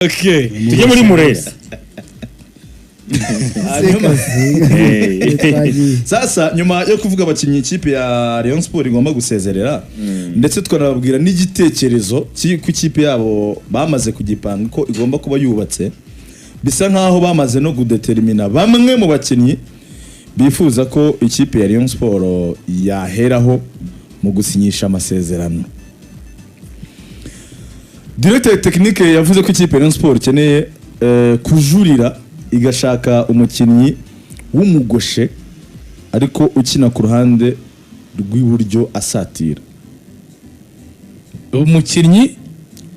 Okay. Tujye muri Murera. Twagiye. Sasa nyuma yo kuvuga abakinnyi ikipe ya Rayon Sport igomba gusezerera, ndetse tukanababwira n'igitekerezo ku ikipe yabo bamaze kugipanga ko igomba kuba yubatse, bisa nkaho bamaze no kudetermina bamwe mu bakinnyi bifuza ko ikipe ya Rayon Sport yaheraho mu gusinyisha amasezerano. Directeur technique yavuze ko ikipe ya Rayon Sport ikeneye kujurira igashaka umukinnyi w'umugoshe ariko ukina ku ruhande rw'iburyo asatira. Umukinnyi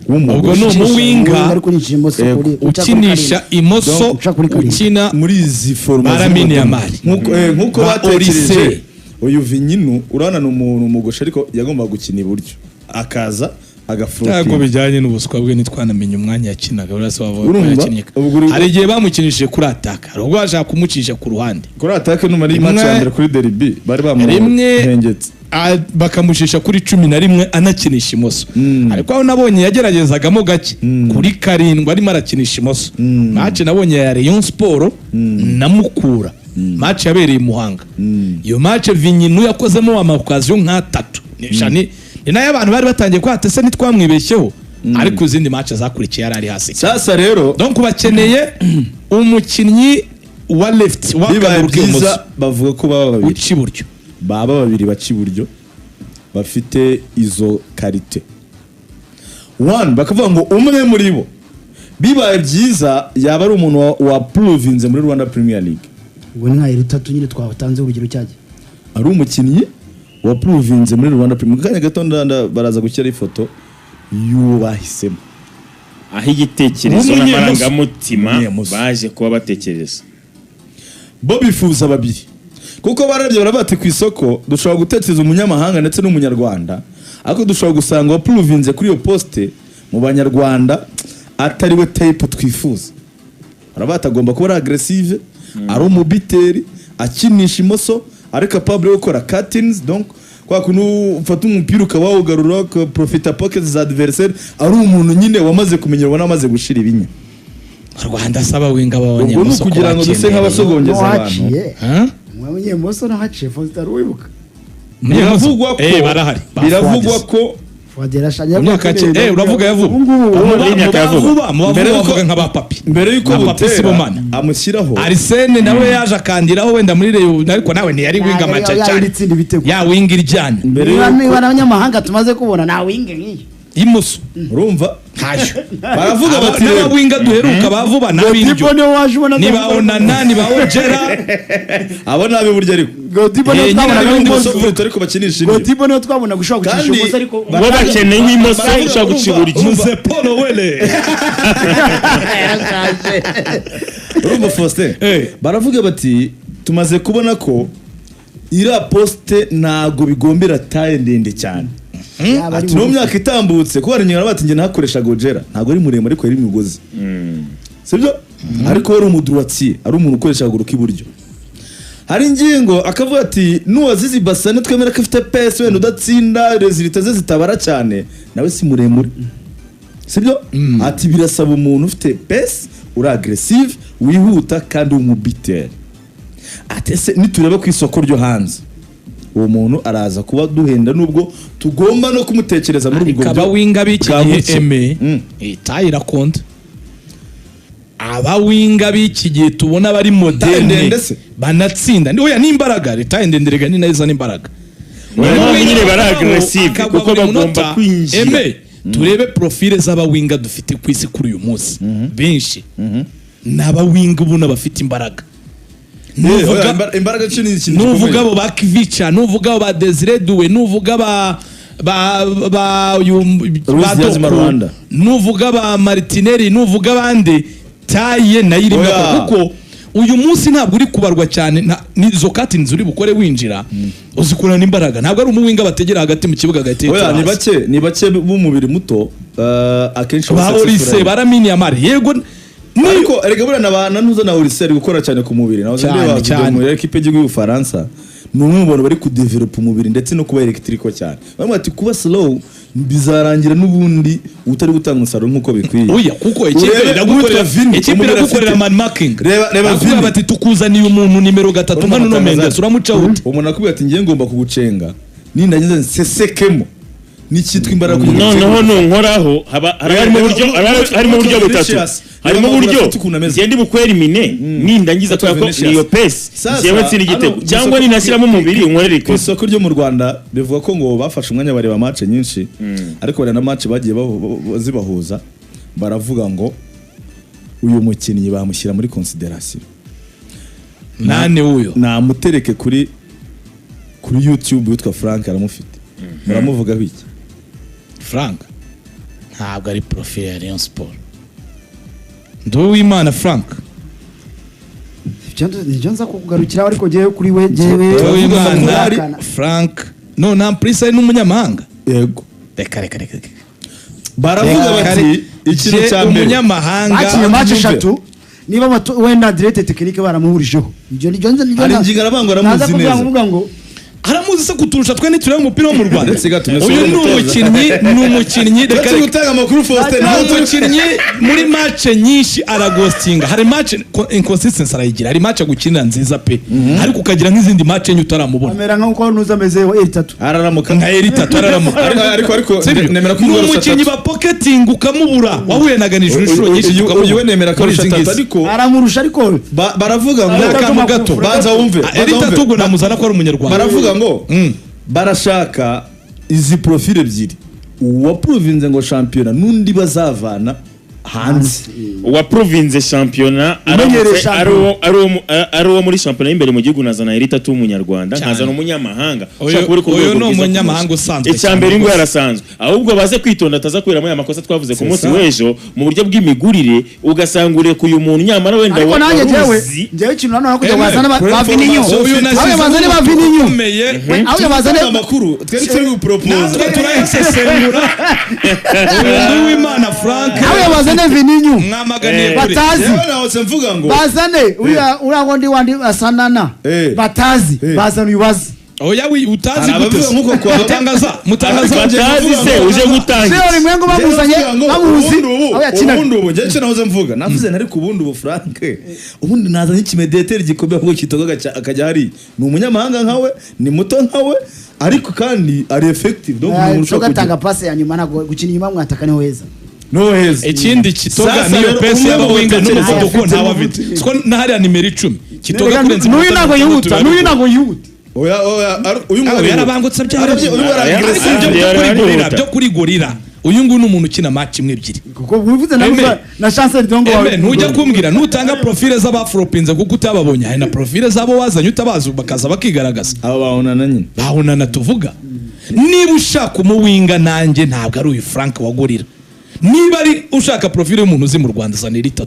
ubwo ni W'umugoshe. Umuwinga. Ariko ukinisha imoso. Yego. Uca kuri Ukinisha karindwi. imoso. Uca kuri karindwi. Ukina Muri izi forma Ba Lamine Yamal. Nkuko Ba batekereje Olise. uyu Vinyinu, urabona ni umuntu umugoshe ariko yagombaga gukina iburyo akaza Ntabwo agaflotinga. bijyanye n'ubuswa bwe, ntitwanamenye umwanya yakinaga. Buriya se wavuga ko Urumva? yakinnye? Ubwo Hari igihe bamukinishije kuri attaque, hari ubwo bashaka kumucisha ku ruhande. Kuri attaque no muri match ya mbere kuri derby bari Rimwe bamuhengetse. Bakamushisha kuri 11 anakinisha imoso, ariko aho nabonye yageragezagamo gake kuri 7 arimo arakinisha imoso. Match nabonye ya Rayon Sport na Mukura, match yabereye i Muhanga, iyo match Vinyinu yakozemo ama occasion nk'atatu. Ni nayo abantu bari batangiye kwata se ntitwamwibeshyeho, ariko izindi match zakurikiye yari ari hasi cyane. Sasa rero Donc bakeneye umukinnyi wa left bibaye w'akaguru k'ibumoso byiza bavuga ko baba babiri uca iburyo. Baba babiri baca iburyo bafite izo qualité. One, bakavuga ngo umwe muri bo bibaye byiza yaba ari umuntu wa provinze muri Rwanda Premier League. Ubwo ni nka rutatu nyine twatanze urugero cyajya. Ari umukinnyi wa provinze muri Rwanda Premier. Mu kanya gato baraza gushyiraho ifoto y'uwo bahisemo. Aho igitekerezo W'umunyemoso. n'amarangamutima Umunyemoso. baje kuba batekereza. Bo bifuza babiri kuko barabye baravuga bati ku isoko dushobora gutekereza umunyamahanga ndetse n'umunyarwanda, ariko dushobora gusanga waprovinze kuri iyo poste mu banyarwanda atari we type twifuza. Baravuga bati agomba kuba ari agressive, ari umubuteur, akinisha imoso, ari capable yo gukora cuttings, donc kwa kuntu ufata umupira ukaba wawugarura ukaprofita pockets za adversaire, ari umuntu nyine wamaze kumenyera, ubona amaze gushira ibinya. Rwanda asaba winga Ubwo ni b'abanyemoso ko ukugira ngo duse bakeneye. nk'abasogongeza abantu. N'uwahaciye. Huh? Umunyemoso n'ahaciye, Faustin, wibuka? Biravugwa ko Eh, barahari. Ba biravugwa Fuad. ko Fuad yarashaje. Mu myaka uravuga ya vuba. Ubu ngubu. Imyaka ya vuba. Mu Mbere bavuga yuko- bavuga nka ba Papi. Mbere y'uko Nka Papi Butera Sibomana. amushyiraho. Arsene nawe yaje akandiraho wenda muri Rayon, ariko nawe ntiyari winga Ntabwo maca yari cyane. itsinda ibitego. Ya winga iryana. Mbere Niba y'uko niba n'abanyamahanga tumaze kubona nta winge nk'iyo. Y'imoso. Urumva Ntayo. baravuga bati rero N'abawinga duheruka ba vuba n'ab'indyo Godibo niwe waje ubona. Ni ba Onana, ni ba Ojera. Abo ni ab'iburyo ariko. Godibo niwe Eh, nyine twabonaga n'abandi imoso. Bose ariko bakinisha indyo. Godibo niwe twabonaga ushobora gucisha Kandi imoso ariko Bo bakeneye imoso ushobora guca iburyo. Muze Paul Wele. Yarashaje. Urumva Faustin, Eh. baravuga bati tumaze kubona ko iriya poste ntago bigombera taille ndende cyane. Yaba ari Ati no mu bugufi. myaka itambutse kuko hari inyuma bati njye nakoreshaga Ojera, ntabwo ari muremure ariko yari imigozi, sibyo? Ariko wari umudroitier, ari umuntu ukoresha akaguru k'iburyo. Hari ingingo akavuga ati nuwazize Basane twemera ko afite pace, wenda udatsinda, résultats ze zitabara cyane, nawe si muremure, sibyo? Ati birasaba umuntu ufite pace, uri agressive, wihuta kandi w'umubuteur. Ati ese nitureba ku isoko ryo hanze uwo muntu araza kuba duhenda, nubwo tugomba no kumutekereza muri ubwo Ariko abawinga b'iki bwa gihe buke. eme taille irakonda. Abawinga b'iki gihe tubona bari moderne ndende se? banatsinda. Oya, n'imbaraga, taille ndende rega ni nayo izana imbaraga. Niyo mpamvu Umuwinga nyine bari wabo aggressive akagwa kuko buri bagomba munota. kwinjira. Eme, turebe profile z'abawinga dufite ku isi kuri uyu munsi, benshi ni abawinga ubona bafite imbaraga. Oya, Nuvuga imbaraga cyo ni ikintu nuvuga gikomeye. abo ba Kivica, nuvuga abo ba Desire Doué, nuvuga ba uyu Luis ba Diaz Doku, Marwanda. nuvuga ba Martinelli, nuvuga abandi, taille nayo irimo. Oya. Kuko uyu munsi ntabwo uri kubarwa cyane n'izo cuttings uri bukore winjira uzikurana imbaraga. Ntabwo ari umuwinga bategera hagati mu kibuga agahita Oya, yitura ni hasi. bake, ni bake b'umubiri muto, akenshi Ba baba Olise, successful. ba Lamine Yamal, yego Ariko erega buriya na ba na ntuza na Olise ari gukora cyane ku mubiri nahoze Cyane, ndeba video cyane. muri ekipe y'igihugu y'Ubufaransa. Ni umwe mu bantu bari kudevelopa umubiri ndetse no kuba electrical cyane. Bamwe bati kuba slow bizarangira n'ubundi utari gutanga umusaruro nk'uko bikwiye. Oya, kuko ikipe Urebe iragukorera, uwitwa Vini, ikipe umubiri iragukorera afite. man marking. Reba Bakubwira Vini. bati tukuzaniye umuntu nimero 3 nka Nuno Mendes, uramuca ute? Umuntu akubwira ati ngiye ngomba kugucenga, nindangiza nsesekemo n'icyitwa imbaraga kugira ngo Noneho nsenge. nunkoraho haba harimo Reba, uburyo harimo uburyo butatu. Vinicius. Harimo Reba uburyo amaguru afite ukuntu ameze. ngende bukwerimine nindangiza kubera ko Vinicius. niyo pace Sasa, njyewe ntsinda igitego hano, cyangwa ku isoko- ninashyiramo umubiri unkorere ku ikosa. isoko ryo mu Rwanda bivuga ko ngo bafashe umwanya bareba match nyinshi, ariko bareba na match bagiye zibahuza, baravuga ngo uyu mukinnyi bamushyira muri consideration. Nane uyo? Namutereke kuri YouTube, witwa Frank aramufite. Muramuvugaho iki? Frank ntabwo ari profile ya Rayon Sport. Nduwimana Frank. Nibyo nza kukugarukiraho, ariko jyewe kuri we jyewe Nduwimana Frank no nta purisi, ari n'umunyamahanga. Yego. Reka, reka, reka, reka. Baravuga bati ikintu Je, cya mbere umunyamahanga bakinnye match Mwumve. eshatu, niba wenda directeur technique baramuhurijeho, ibyo nibyo. Hari ingingo aravuga ngo aramuzi Naza kuvuga neza. ngo ngo Aramuzi se kuturusha twe ntitureba umupira wo mu Rwanda? Uretse gato, Messi Uyu ni umutoza. umukinnyi, ni umukinnyi, reka Uretse reka. gutanga amakuru, Faustin, Ni nawe umukinnyi muri match nyinshi aragostinga. Hari match inconsistency arayigira, hari match agukinira nziza pe, ariko ukagira nk'izindi match enye utaramubona. Amera nk'uko nuza ameze wa L3. Araramuka. Nka L3 araramuka. Ariko Sibyo? nemera ko Ni urusha umukinnyi atatu. ba pocketing ukamubura, wahuye na Ganijuru inshuro nyinshi tukamubura. Uyu we nemera ko Muri arusha izi atatu, ngizi. ariko Aramurusha ariko baravuga ngo Ni akantu gato. Banza wumve, Ah, banza Eri wumve. tatu ubwo namuzana ko ari umunyarwanda. Baravuga ngo barashaka izi profile ebyiri, uwaprovinze ngo shampiyona n'undi bazavana hanze. Uwaprovinze shampiyona Umenyereye aramutse shampiyona. ari uwo muri shampiyona y'imbere mu gihugu, nazana L3 w'umunyarwanda, Cyane. nkazana umunyamahanga Uyu- ushobora kuba uri ku uyu rwego ni rwiza umunyamahanga kumurusha. usanzwe Icya cyane mbere ngo rwose. yarasanzwe, ahubwo baze kwitonda ataza kubera aya makosa twavuze ku munsi ça. w'ejo mu buryo bw'imigurire, ugasanga urekuye umuntu nyamara wenda Ariko nanjye wari jyewe uzi. njyewe ikintu nanone kugira ngo Emwe, bazane kuri ba Vininyo information Uyu aho nasize bazane ba Vininyo ukomeye. aho bazane Gutanga amakuru twari turi guporopoza. Natwe turayasesengura. Uyu Nduwimana Frank aho bazane Vininyo mwamaganiye kure. Batazi. Yewe nahose mvuga ngo Bazane uriya ngo ndi wandi asanana batazi, bazane uyu bazi. Oya, utazi Hari gute abavuga se? nk'uko kwa- Mutangaza, mutangaza. Batazi se uje gutanga Sio iki? ulimwengu bamuzanye Njyewe mvuga ngo bamuzi ubundi ubu aho yakinaga. Ubundi ubu njyewe icyo nahoze mvuga, navuze nari ku bundi ubu Frank, ubundi nazanye ikimedeteri gikomeye ahubwo kitoga akajya hariya. Ni umunyamahanga nkawe, ni muto nkawe, ariko kandi ari effective, donc ni umuntu ushobora Tugatanga kugira passe ya nyuma, ntabwo gukina inyuma mwataka niho heza. No heza. Ikindi Kitoga Sasa niyo rero, pace umwe mu y'abawinga batekereza n'umuvuduko afite ntawe afite. n'ubuti. Siko na hariya nimero 10 Kitoga kurenza N'uyu iminota ntabwo 60 yihuta, n'uyu ntabwo yihuta. Oya, uyu Ah, nguyu yarabangutse byarabye. Arabye, uyu Arabye. araggressive. Ariko ibyo byo kuri Yari gorira, arihuta. byo kuri gorira, uyu nguyu ni umuntu ukina match imwe ebyiri. Kuko wivuze na Eme. na Chancel Dongo wawe. Eme, ntujya kumbwira nutanga profile z'abaforopinze kuko utababonye. Hari na profile z'abo wazanye utabazi bakaza bakigaragaza. Aba bahonana nyine. Bahonana tuvuga. Niba ushaka umuwinga, nanjye ntabwo ari uyu Frank wa gorira. Niba ari ushaka profile y'umuntu uzi mu Rwanda, zana L3.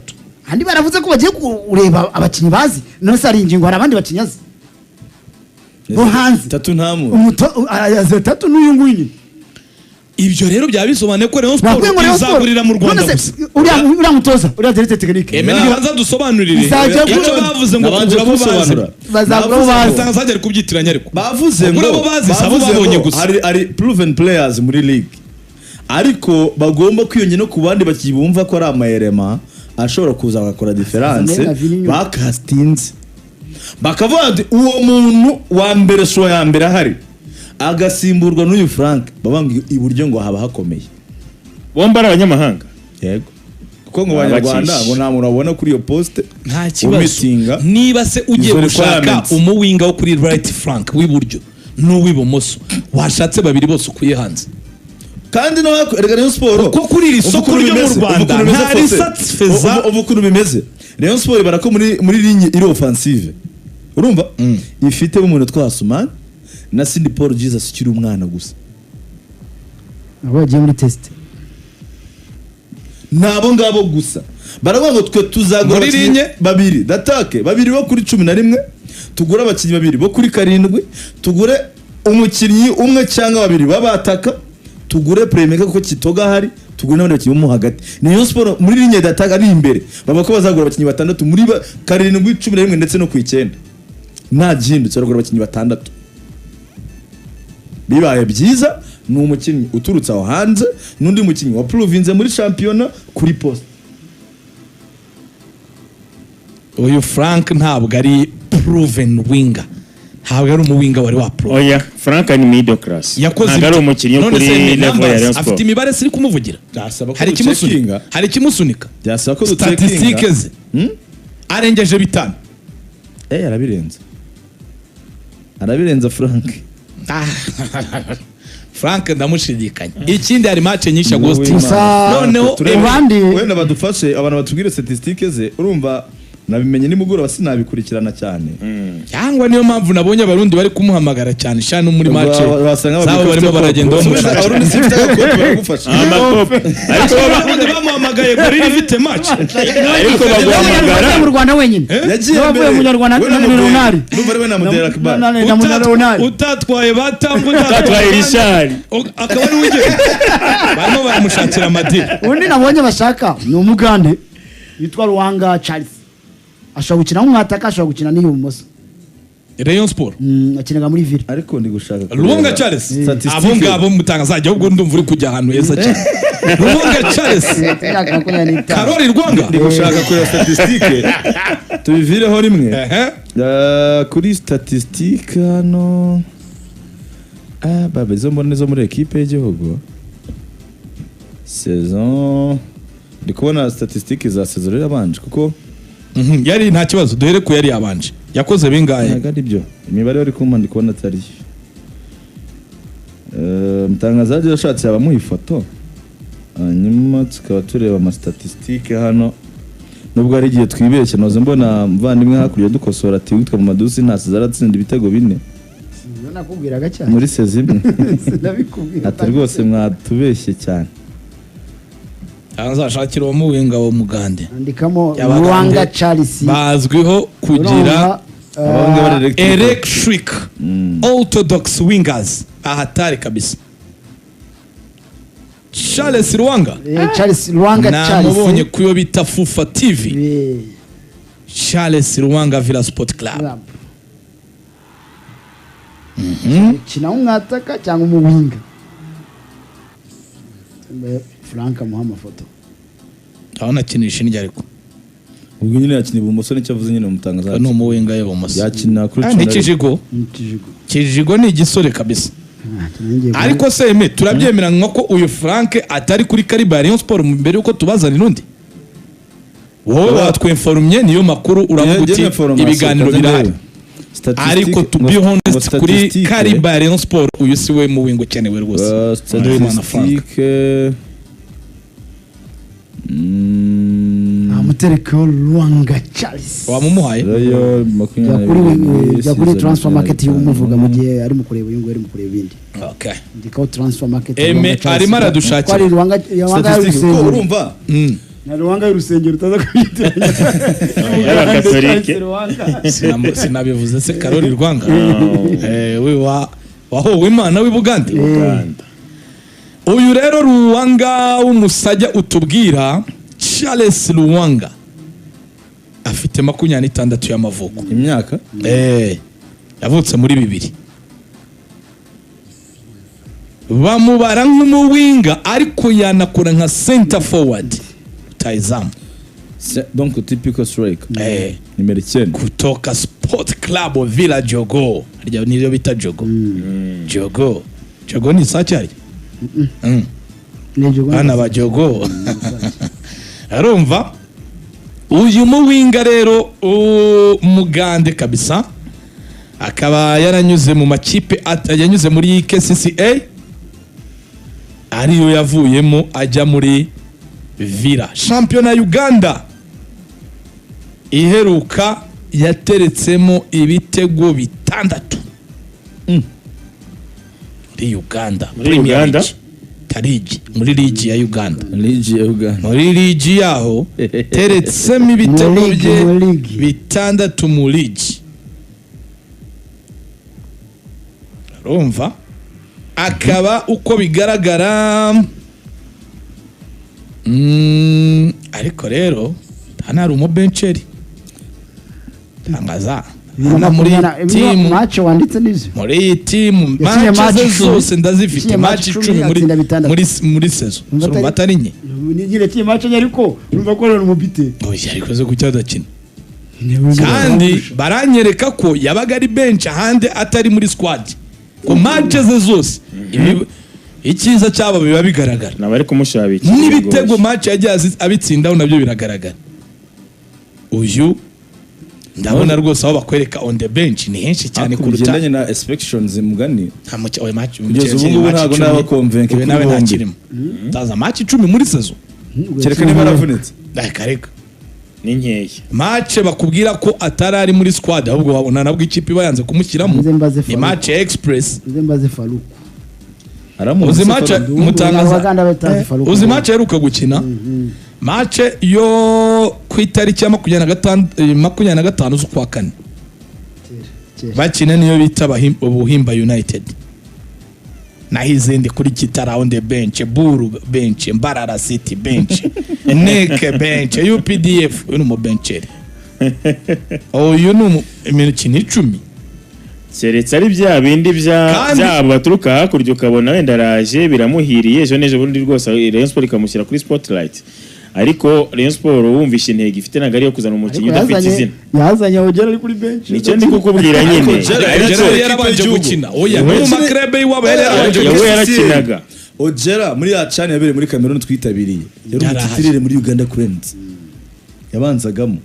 Andi baravuze ko bagiye kureba abakinnyi bazi, none se hari ingingo, hari abandi bakinnyi azi bo hanze? Tatu ntamu Umuto azi tatu n'uyu nguyu nyine. Ibyo rero byaba bisobanuye ko Rayon Sport Bakwiye ngo Rayon Sport izagurira mu Rwanda none se gusa. Uriya mutoza, uriya directeur technique Eme, nibanza dusobanurire Izajya icyo bavuze ngo Nabanje kugura abo bazi. kubisobanura. Bazagura abo bazi. Mutangaza ari kubyitiranya ariko. Bavuze Kugura ngo abo bazi si abo bavuze babonye ngo gusa. hari proven players muri league, ariko bagomba kwiyongera no ku bandi bakinnyi bumva ko ari amayerema ashobora kuza bagakora différence. na Vininho. Bakastinze bakavuga ati uwo muntu wa mbere, choix ya mbere ahari agasimburwa n'uyu Frank, baba ngo iburyo ngo haba hakomeye. Bombi ari abanyamahanga. Yego, kuko ngo abanyarwanda Abakishe. ngo nta muntu wabona kuri iyo poste Nta kibazo. umitinga Niba se ugiye izo gushaka requirements. umuwinga wo kuri right flank w'iburyo n'uw'ibumoso, washatse babiri bose ukuye hanze? Kandi no erega Rayon Sport Kuko kuri iri ubu soko ukuntu ryo mu bimeze, Rwanda ubu ukuntu bimeze, nta Faustin. risatisfeza. Ubu ukuntu bimeze, Rayon Sport barako muri ligne iri offensive, urumva ifite umuntu witwa Asumani na Cindy Paul Jesus ukiri umwana gusa. Abo bagiye muri test. Nabo ngabo gusa. Baravuga ngo twe tuzagura Muri abakinnyi ligne? babiri d'attaque, babiri bo kuri 11, tugure abakinnyi babiri bo kuri 7, tugure umukinnyi umwe cyangwa babiri babataka, tugure playmaker kuko Kitoga ahari, tugure n'abandi bakinnyi bo mo hagati. Ni Rayon Sport muri ligne d'attaque ari imbere bavuga ko bazagura abakinnyi batandatu muri 7, 11 ndetse no ku 9. Nta gihindutse, baragura abakinnyi batandatu. Bibaye byiza ni umukinnyi uturutse aho hanze n'undi mukinnyi wa province muri shampiyona kuri poste. Uyu Frank ntabwo ari proven winger, ntabwo ari umuwinga wari wa pro. Oya, Frank ni middle class, Yakoze ntabwo ari umukinnyi wo None kuri se level ya numbers, Rayon afite Sport. imibare siri kumuvugira. Byasaba ko Hari ikimusunika, ducekinga. hari ikimusunika. Byasaba ko Statistique ducekinga. ze arengeje 5. Arabirenza. Arabirenza Frank. Frank ndamushidikanya. Ikindi hari match nyinshi Agustin. Gusa Noneho abandi- wenda badufashe abantu batubwire statistique ze, urumva nabimenye nimugoroba sinabikurikirana cyane. Cyangwa niyo mpamvu nabonye abarundi bari kumuhamagara cyane sha no muri match Wasanga zabo barimo baragenda bamushaka. Abarundi si bafite agakopi baragufasha. Amakope ariko Abarundi bamuhamagaye kuri rifite match. Ariko baguhamagara mu Rwanda wenyine. Yagiye Niba avuye mu Nyarwanda we na na Mudera. Leonard. Ndumva ari we na Mudera Akbar. Na Leonard. Utatwaye batanga utatwaye Richard akaba ari ugenda. Barimo baramushakira amadini. Undi nabonye bashaka ni umugande witwa Ruwanga Charles, ashobora gukina nk'umwataka, ashobora gukina n'ibumoso. Rayon Sport. Akinaga muri Villa. Ariko ndi gushaka kureba Ruwanga Charles. statistique. Abo ngabo mutangazajya ahubwo ndumva uri kujya ahantu heza cyane. Ruwanga Charles. Imyaka 25. Karori Rwanga. Ndi gushaka kureba statistique tubivireho rimwe. Ehe. Kuri statistique hano baba izo mbona nizo muri ekipe y'igihugu saison, ndi kubona statistique za saison yabanje kuko Yari nta kibazo, duhere ku yari yabanje. Yakoze bingahe? Ntabwo ari byo, imibare bari kumpa ndi kubona atari yo. Mutangazaji yashatse yabamuha ifoto hanyuma tukaba tureba amastatistike hano, nubwo hari igihe twibeshya. Noze mbona muvandimwe hakurya dukosora ati witwa Mamadou ntasize aratsinda ibitego 4 Iyo nakubwiraga cyane. muri sezi imwe. Sinabikubwira. Ati rwose mwatubeshye cyane. Azashakira uwo muwinga wo Mugande. Andikamo Y'Abagande. Ruwanga Charles. Bazwiho kugira Abahungu bari electric. Electric orthodox wingers ahatari kabisa. Charles Ruwanga. Charles Ruwanga Charles. Namubonye kuyo bita Fufa TV. Charles Ruwanga Villa Sport Club. Club. Kina umwataka cyangwa umuwinga. Frank amuha amafoto. Ndabona akinisha indya ariko. Ubwo nyine yakina ibumoso nicyo avuze nyine umutangazaji. Ni umuwinga y'ibumoso. Yakina kuri Ni cumi na rimwe. Kijigo. Kijigo. Kijigo ni igisore kabisa. Ariko se eme turabyemera nko ko uyu Frank atari kuri calibre ya Rayon Sport mbere yuko tubazanira undi. Wowe watwinformye niyo makuru uravuga uti ibiganiro birahari. Ariko to be honest kuri calibre ya Rayon Sport uyu si we muwinga ukenewe rwose. Nduwimana Frank. Statistique Amutereka Ruwanga Charles. Wamumuhaye? Rayo Jya kuri transfer market y'umuvuga mu gihe ari mu kureba uyu nguyu ari mu kureba ibindi. Okay. Ndikaho transfer market. Eme arimo aradushakira. Kwari Ruwanga Statistique ko urumva na Ruwanga y'urusengero utaza kuyitiranya. Y'abakatolike. Sinabivuze se Karori Rwanga. We wahowe Imana w'i Bugande. Uganda. Uyu rero Ruwanga w'umusajya utubwira Charles Ruwanga afite 26 y'amavuko. Imyaka? Yavutse muri 2000. Bamubara nk'umuwinga ariko yanakora nka center forward. Rutahizamu. Donc typical striker. Nimero 9. Kutoka Sport Club Villa Jogo. Harya niyo bita Jogo. Jogo. Jogo ni sake harya? Bana ba Jogo. Arumva uyu muwinga rero umugande kabisa akaba yaranyuze mu makipe yanyuze muri KCCA ariyo yavuyemo ajya muri Villa. Shampiyona Uganda iheruka yateretsemo ibitego 6 muri Uganda. Muri Uganda? Tarigi muri ligi ya Uganda. Ligi ya Uganda. Muri ligi yaho teretsemo ibitego bye 6 mu ligi. Urumva akaba uko bigaragara ariko rero hano hari umubenceri tangaza Hano muri team Match wanditse nibyo. Muri iyi team, Yakinye match match ze 10. zose ndazifite. Yakinye Match match 10 muri 10, atsinda 6. muri saison. Umva Urumva atari nke. Nyine yakinye match enye, ariko urumva ko ari umubite. Oya, ariko zo kuki adakina? Kandi baranyereka ko yabaga ari bench ahandi, atari muri squad, ko match ze zose icyiza cyabo biba bigaragara. Naba ari kumushabikira. N'ibitego match yagiye abitsindaho nabyo biragaragara. Uyu ndabona rwose aho bakwereka on the bench ni henshi cyane Ariko kuruta bigendanye na expectations, mugani nta oya, match Kugeza ubu ngubu ntabwo ndaba convaincre uyu kuri nawe bombi. ntakirimo. Taza match 10 muri saison. Kereka niba aravunitse. Reka reka. Ni nkeya. Match bakubwira ko atari ari muri squad, ahubwo wabona nabwo ikipe iba yanze kumushyiramo, Nze mbaze ni Faruku. match ya Express. Nze mbaze Faruku. Aramuzi. Uzi match mutangaza Abaganda batazi Faruku. Uzi match aheruka gukina? Match yo ku itariki ya 25 z'ukwa kane. Kera. Bakina niyo bita Buhimba United. Naho izindi kuri Kitara on the bench, Buru bench, Mbarara City bench, Neke bench, UPDF. Uyu ni umubencheri, uyu ni imikino 10. Keretse ari bya bindi bya byabo baturuka hakurya, ukabona wenda araje biramuhiriye, ejo n'ejo bundi rwose Rayon Sport ikamushyira kuri spotlight. Ariko Rayon Sport wumvishe intego ifite, ntabwo ari iyo kuzana umukinnyi Ariko udafite izina. Yazanye Ojera ari kuri bench. Nicyo ndi kukubwira nyine. Ojera- Ariko Ojera yari yarabanje Ikipe gukina. Oya, Yewe. no mu makrebe y'iwabo yari yarabanje Yewe gukina. yarakinaga. Ojera muri ya CHAN yabereye muri Cameroon twitabiriye, yari Yari ahari. umutitulaire muri Uganda Cranes, yabanzagamo.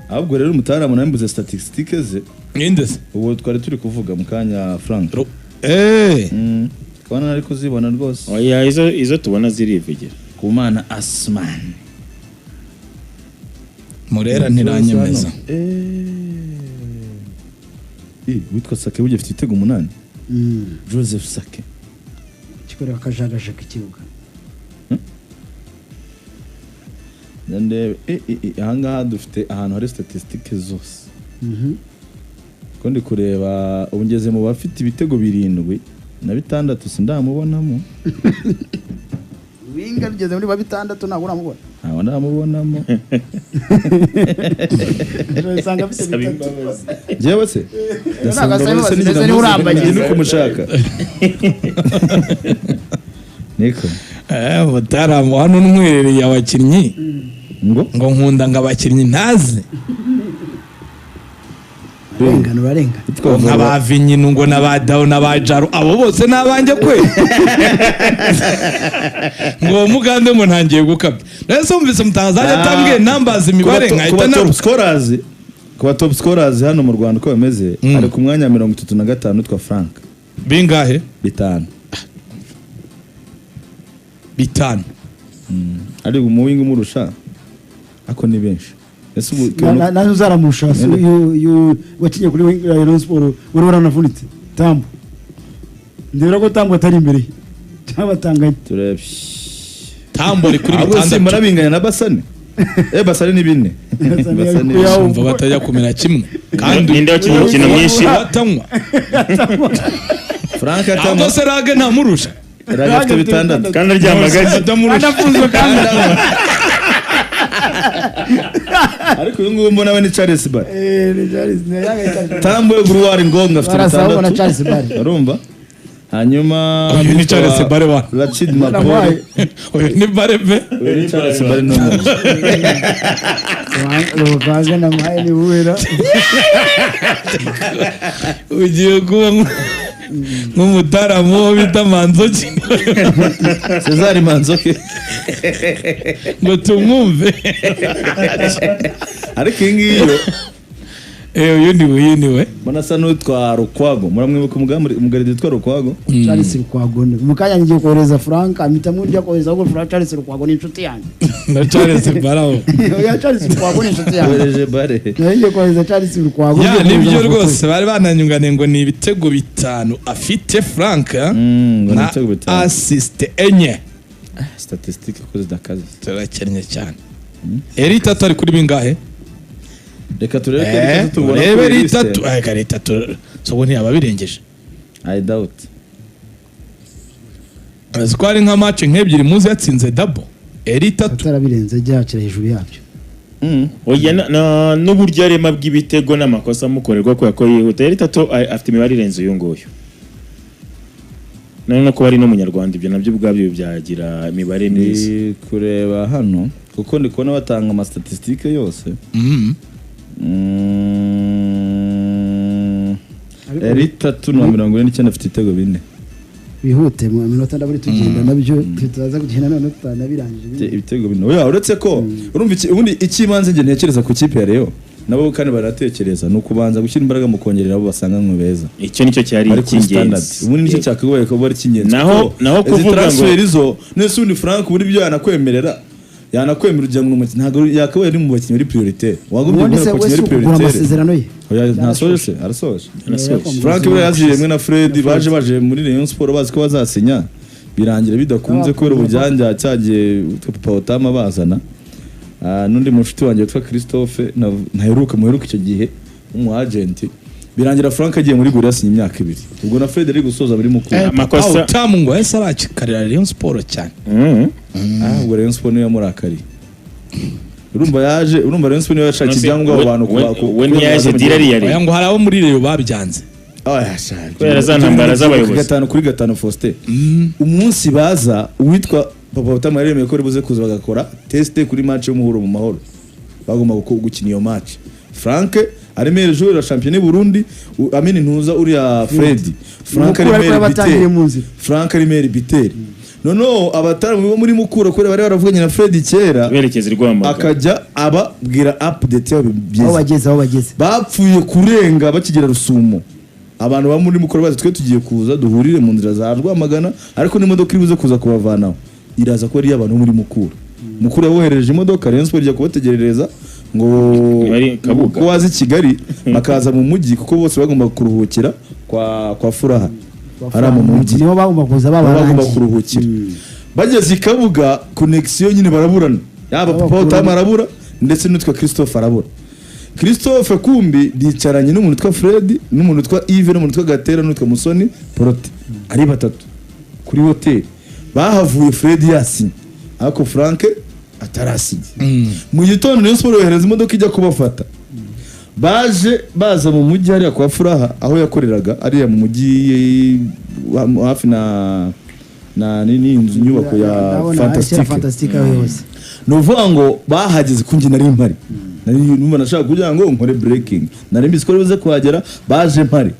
Ahubwo rero umutaramu nawe mbuze statistique ze. Ninde se? Ubu twari turi kuvuga mu kanya, Frank. Kubona nari kuzibona rwose. Oya, izo tubona zirivugira. Ku Mana Asman. Murera ntiranyemeza. Witwa Sake burya afite ibitego 8. Joseph Sake. Kikorera akajagajaka ikibuga. Ndebe ahangaha dufite ahantu hari statistique zose. Ko ndi kureba ubu ngeze mu bafite ibitego 7 na 6, sindamubonamo. Winga bigeze muri ba 6, ntabwo uramubona. Ntawe ndamubonamo. Usanga afite Saba 6. imbabazi. Njyewe se Ntabwo asaba imbabazi, mbese niwe urambagiza. Ndi kumushaka niko. Mutaramu hano ntwerereye abakinnyi. Ngo Ngo nkunda ngo abakinnyi ntazi. Urarengana, urarengana. Ngo nka ba Vinyinu, ngo na ba Dawo na ba Jaro, abo bose ni abanjye kwe. Ngo uwo mugande ngo ntangiye gukabya. Nahise wumvise mutangazaje atambwiye nambaza imibare nkahita Kuba top naruka. scorers, kuba top scorers hano mu Rwanda uko bameze, ari ku mwanya wa 35 witwa Frank. Bingahe? 5. 5. Ari umuwinga umurusha ako ni benshi. Ese ubu Nazo uzaramurusha wakinye kuri wing ya Rayon Sport, wari waranavunitse, Tambo. Ndebera ko Tambo atari imbere ye cyangwa batanganye. Turebe. Tambo ari kuri Ahubwo 6. simbona binganya na Basane. Basane ni 4. Basane Basane ni yakuyaho. Umva batajya kumera kimwe kandi. Ninde wakinnye imikino myinshi? Batanywa. Frank Ahubwo atama. se Rage ntamurusha? Rage afite 6. Kandi aryama gake. Atamurusha. Anafunzwe kandi. Ariko uyu nguyu mbona we ni Charles Bare. Ni Charles, ni yanga Charles. Tambo Gruwari Ngonga afite Barasaba ubona 6. Charles Bare. Urumva, hanyuma Uyu ni Charles Bare wa. Rachid Mapole. Namuhaye. Uyu ni Bare be. Uyu ni Charles Bare n'umuntu. Ruvange namuhaye ni buwera. Ugiye kuba nk'umutaramu wo bita Manzoki. Cesar Manzoki. Ngo tumwumve. Ariko iyi ngiyi yo Uyu ni uyu ni we. Mbona asa n'uwitwa Rukwago. Muramwibuka umugaridi witwa Rukwago? Charles Rukwago ni mu kanya ngiye kohereza Frank, mpita njya kohereza ahubwo Frank. Charles Rukwago ni inshuti yanjye. Na Charles Barabo. Oya, Charles Rukwago ni inshuti yanjye. Yohereje Bare. Nari ngiye kohereza Charles Rukwago. Ya, Ngiye kohereza nibyo amafoto ye. rwose bari bananyunganiye ngo ni ibitego 5 afite Frank Ngo ni na ibitego 5. assist 4. Statistique ko zidakaze. Turakennye cyane. Eri 3 ari kuri bingahe? Reka turebe ko 3 tubona Urebe kuri eri liste. 3, eri 3 so ntiyaba birengeje. I doubt. Azi ko hari nka match nk'ebyiri muzi yatsinze double. Eri 3. Atarabirenze, ajya yakira hejuru yabyo. Oya, n'uburyo arema bw'ibitego n'amakosa amukorerwa kubera ko yihuta. Yari Tato afite imibare irenze uyu nguyu. None no kuba ari n'umunyarwanda, ibyo nabyo ubwabyo byagira imibare myiza. Ndi kureba hano kuko ndi kubona batanga ama statistiques yose. Elie Tatou na 49, afite ibitego 4. Bihute mu minota, ndabona tugenda nabyo, tutaza kugenda none tutanabirangije. Afite ibitego 4. Oya, uretse ko urumva ubundi icy'ibanze njye ntekereza ku kipe ya Rayon, nabo kandi baratekereza, ni ukubanza gushyira imbaraga mu kongerera abo basanganywe beza Icyo nicyo cyari bari kuri standard. icy'ingenzi. Ubundi nicyo cyakagobaye kuba ari icy'ingenzi. Kuko Naho izi kuvuga ngo transfer zo nese ubundi Frank ubundi byo yanakwemerera ugira ngo ni umukinnyi, ntabwo yakabaye ari mu bakinnyi bari prioritaire, wagombye Ubundi guhera se ku we bakinnyi si bari ukugura prioritaire. amasezerano ye? Oya, ntasoje se? Arasoje. Arasoje. Frank buriya yaziye rimwe na Fred, baje muri Rayon Sport bazi ko bazasinya, birangira bidakunze kubera ubujyanja cyagiye witwa Papa Otama bazana. N'undi mushuti wanjye witwa Christophe ntaheruka muheruka icyo gihe w'umu agent, birangira Frank agiye muri Gorilla asinya imyaka 2, ubwo na Fred ari gusoza muri Mukura. Amakosa- Utamu ngo yahise arakikarira Rayon Sport cyane. Ubwo Rayon Sport niyo yamurakariye, urumva yaje, urumva Rayon Sport niyo yashakiye ibyangombwa abo bantu We ntiyaje deal ari iya Oya, Rayon. ngo hari abo muri Rayon babyanze. Kubera za ntambara z'abayobozi. 5 kuri 5, Faustin. Umunsi baza, uwitwa Papa Otama yaremeye ko ribuze kuza bagakora test kuri match y'umuhuro mu Mahoro, bagomba gukina iyo match. Frank ari meilleur joueur wa championnat Burundi, Amini Ntuza uriya Fred, Frank ari Mukura ariko meilleur yabatangiriye buteur. mu nzira. Frank ari meilleur buteur. Noneho abataramu bo muri Mukura, kubera bari baravuganye na Fred kera, Berekeza i Rwamagana. akajya ababwira update yabo Aho byiza. bageze, aho bageze. Bapfuye kurenga bakigera Rusumo, abantu ba muri Mukura bazi twe tugiye kuza duhurire mu nzira za Rwamagana, ariko n'imodoka iri buze kuza kubavanaho iraza kuba ari iy'abantu bo muri Mukura. Mukura yaboherereje imodoka, Rayon Sport ijya kubategerereza ngo Bari Kabuga. ko waza i Kigali bakaza mu mujyi, kuko bose bagomba kuruhukira kwa Furaha hariya mu mujyi. Nibo bagomba kuza Baba bagomba babarangiye. kuruhukira. Bageze i Kabuga, connexion nyine baraburana, yaba Papa Babakura- Otama arabura ndetse n'uwitwa Christophe arabura. Christophe kumbi yicaranye n'umuntu witwa Fred, n'umuntu witwa Yves, n'umuntu witwa Gatera, n'uwitwa Musoni Prote, ari batatu kuri hoteli. Bahavuye Fred yasinye ariko Frank atarasinye. Mu gitondo Rayon Sport yohereza imodoka ijya kubafata. Baje baza mu mujyi hariya kwa Furaha aho yakoreraga, ariya mu mujyi hafi na nini inzu, inyubako ya Ndabona Fantastique. Fantastique aho yose. Ni ukuvuga ngo bahageze ku njye nari mpari, nari numva nashaka kugira ngo nkore breaking, nari mbizi ko buze kuhagera. Baje mpari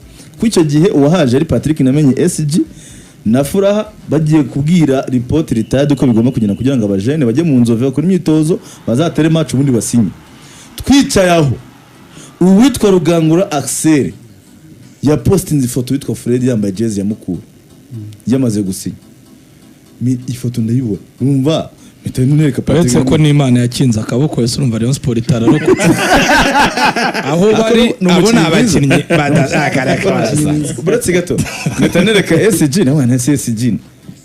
ku icyo gihe, uwahaje ari Patrick Namenye SG na Furaha, bagiye kubwira report retired uko bigomba kugenda kugira ngo abajene bajye mu Nzove bakore imyitozo, bazatere match ubundi basinye. Twicaye aho, uwitwa Rugangura Axel yapostinze ifoto witwa Fred yambaye jezi ya Mukura yamaze gusinya. Ifoto ndayibona, wumva mpita nereka Patrick. Uretse ko n'Imana yakinze akaboko yose, urumva Rayon Sport itararokotse aho bari. Ni Abo ni umukinnyi mwiza. abakinnyi badazagaragaza. Uretse gato mpita nereka SG, nawe na SG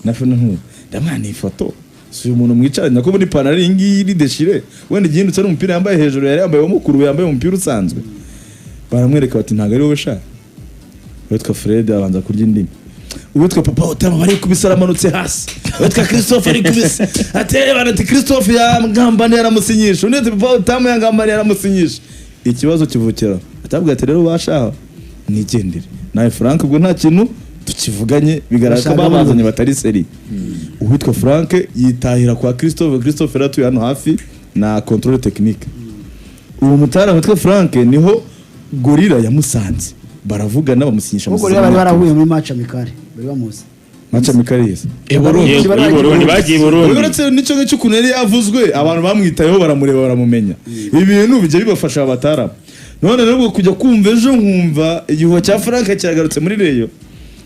na fona ntu ndamwana ifoto, si uyu muntu mwicaranye nako muri ipantaro iyi ngiyi iri déchiré, wenda igihindutse ari umupira yambaye hejuru, yari yambaye uwo mukuru yambaye umupira usanzwe. Baramwereka bati ntabwo ari wowe sha. Uwitwa Fred abanza kurya indimi, uwitwa Papa Otama bari kubisa aramanutse hasi, uwitwa Christophe ari kubisa ati bana, ati Christophe yangambaniye aramusinyisha, undi ati Papa Otama yangambaniye aramusinyisha. Ikibazo kivukira atabwira ati rero bashaho mwigendere nawe Frank, ubwo nta kintu tukivuganye, bigaragara ko Bashaka babazanye batari sérieux. Uwitwa Frank yitahira kwa Christophe. Christophe yari atuye hano hafi na contrôle technique. Uwo mutara witwa Frank niho Gorilla yamusanze, baravugana, bamusinyisha Ubwo rero bari barahuye muri match amicale, bari bamuzi. Match amicale yese. I Burundi. Yego, i Burundi, bagiye i Burundi. Uretse n'icyo ngicyo ukuntu yari yavuzwe, abantu bamwitayeho, baramureba, baramumenya. Ibi bintu bijya bibafasha abataramu. None rero ubwo kujya kumva ejo nkumva igihuha cya Frank cyagarutse muri Rayon,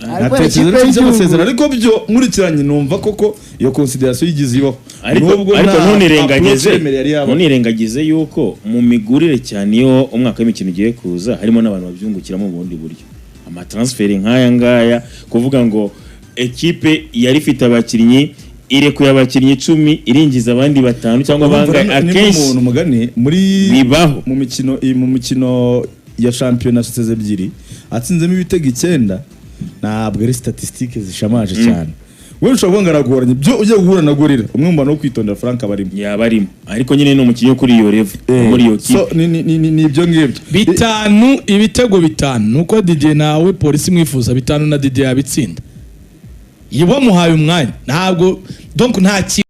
Ariko natekereza ikipe ko y'igihugu- by'amasezerano, ariko byo nkurikiranye numva koko iyo considération yigize ibaho. Ariko Nubwo ariko nta ntunirengagize approach yemereye yari yabaho. Ntunirengagize yuko mu migurire cyane, iyo umwaka w'imikino ugiye kuza, harimo n'abantu babyungukiramo mu bundi buryo, ama transfer nk'aya ngaya, kuvuga ngo ekipe yari ifite abakinnyi irekuye abakinnyi 10, irinjiza abandi batanu cyangwa Urumva bangahe, niba akenshi umuntu mugani muri bibaho. Mu mikino ya shampiyona seze 2 atsinzemo ibitego 9, ntabwo ari statistique zishamaje cyane. We ushobora kuvuga ngo aragoranye, byo ugiye guhura na Gorilla, umwe mu bantu bo kwitondera Frank aba arimo. Yaba arimo, ariko nyine ni umukinnyi wo kuri iyo level, muri iyo So kipe. ni ibyo ngibyo. Bitanu, ibitego 5, nuko Didier nawe Polisi mwifuza 5 na Didier yabitsinda iyo bamuhaye umwanya. Ntabwo, donc nta kintu.